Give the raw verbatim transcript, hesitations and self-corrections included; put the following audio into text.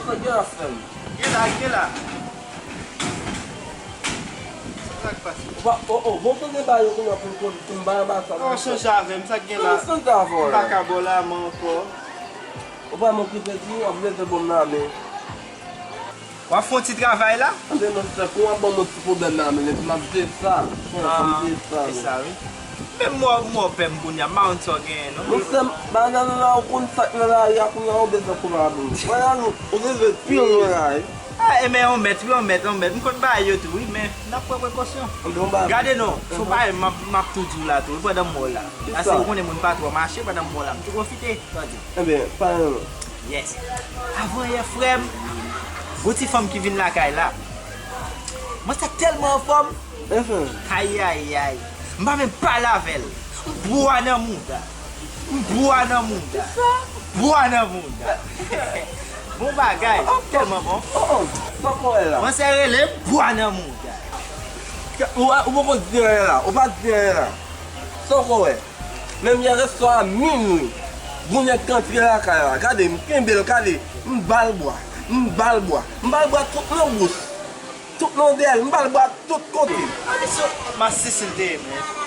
Sa gen la, frè m? Gen la, gen la. Sa k pase? Ou pa, oh, oh, bon, kote ba yo kounye a pou, pou, pou m ba anba sa. Ou sonje avè m, sa k gen la? Ou sonje avè w M pa la. ka ba w lamen ankò. Ou pa m okipe di, w ap rete bon nan men. W ap fè yon ti travay la? Anben, monchè, pou w ap ban m yon ti pwoblèm nan men, epi m ap jere sa. Fò m jere sa, Se sa, wi. Men mò, mò pè m kounye a, m pa konn sa w genyen, non. Monchè, bagay nan la, ou konn sa k nan lari a, kounye a, ou bezwen kouman avè m. Wè la, nou, ou bezwen pil nan la, wi. Ah, e men yon mèt, wi, yon mèt, yon mèt. M konn bay yo tou, wi, men n ap pran prekosyon. Anben, yon bagay. Gade non, se yon bagay m ap, m ap tou di w la tou, wi, pandan m wè w la. Ase ou konnen moun pa twò mache pandan m wè w la. M tou pwofite, tande. Anben, pa yon. Yes. Avan yè, frè m, gon ti fanm ki vin lakay la. Mwen sa tèlman anfòm. Anfen. Ayayay. M pa menm pale avè l. M bwa nan mouda. M bwa nan mouda. M bwa nan mouda. Bon bagay. Tèlman bon. Oh, oh, sa w wè la? Mwen se rele m bwa nan mouda. Ou, ou poko di anyen la. Ou pa di anyen la. Sa w wè? Menm yè reswa a minwi, gon nèg k antre lakay la. Gade, m kenbe l, gade, m ba l bwa, m ba l bwa, m ba l bwa tout nan bouch, tout nan dèyè l, m ba l bwa tout kote. Mas Sisil te ye, men.